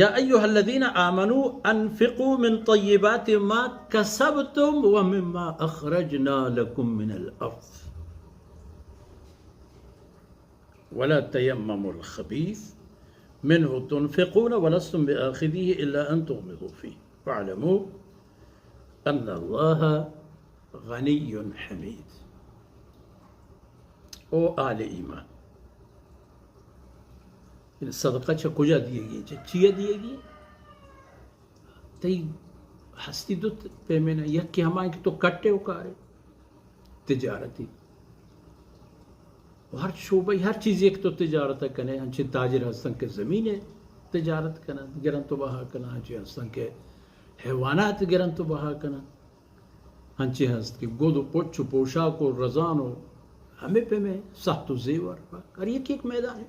يا أيها الذين آمنوا أنفقوا من طيبات ما كسبتم ومما أخرجنا لكم من الأرض ولا تيمموا الخبيث منه تنفقون ولستم بآخذيه إلا أن تغمضوا فيه واعلموا أن الله غني حميد. او اہل ایمان، صدقہ چہ کجا دیگی؟ چہ چیا دیگی؟ تئی ہستی دو پیمیں، یکے ہما کہ تو کٹے و کارے، تجارتی. و ہر شعبہ، ہر چیزے کہ تو تجارت کنے، انچیں تاجر ہستن کہ زمین تجارت کنن، گرن تو بہا کنن، انچیں ہستن کہ حیوانات گرن تو بہا کنن. ہنچیں ہست کہ گد و پچ و پوشاک و رزان و ہمے پیمیں سہت و زیور، ہر یک یک میدانے.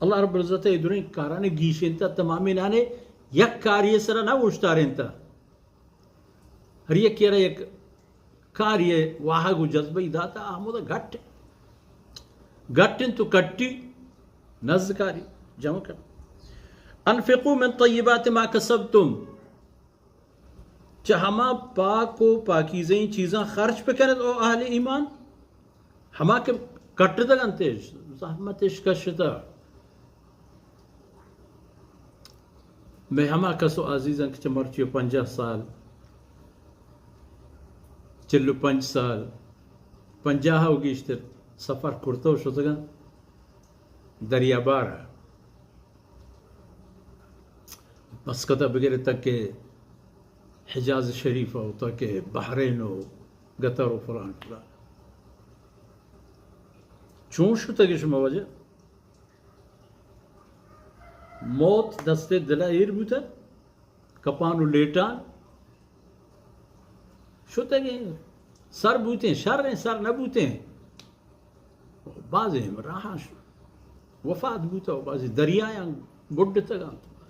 اللہ رب العزت ء اے دریں کارانے گیشینتا، تمامینانے یک کاری سرا نہ اوشتارینتا. ہر یکے را یک کاری واہگ و جذبہ ای داتا، آ ہمودا گٹ، گٹ انت و کٹی نزدکاری جمع کن. انفقوا من طیبات ما کسبتم، چہ ہما پاک و پاکیزہیں چیزاں خرچ بکنت، او اہل ایمان، ہما کہ کٹتگ انت اش، زحمت اش کشتہ. مئے ہما کس و عزیزاں کہ چہ مرچی پنجاہ سال، چل و پنچ سال، پنجاہ و گیشتر سفر کرتہ و شتگاں دریا بارا. مسقط ء بگر تاکہ حجاز شریف ء، تاکہ بحرین و قطر و فلان فلان. چون شتگ شما وجہ؟ موت دست دل ء ایر بوتگ، کپان و لیٹان شتگیں، سر بوتیں، شریں، سر نہ بوتیں. بازیں راہاں ش-، وفات بوتہ و بازیں دریایاں گڈتگ انت.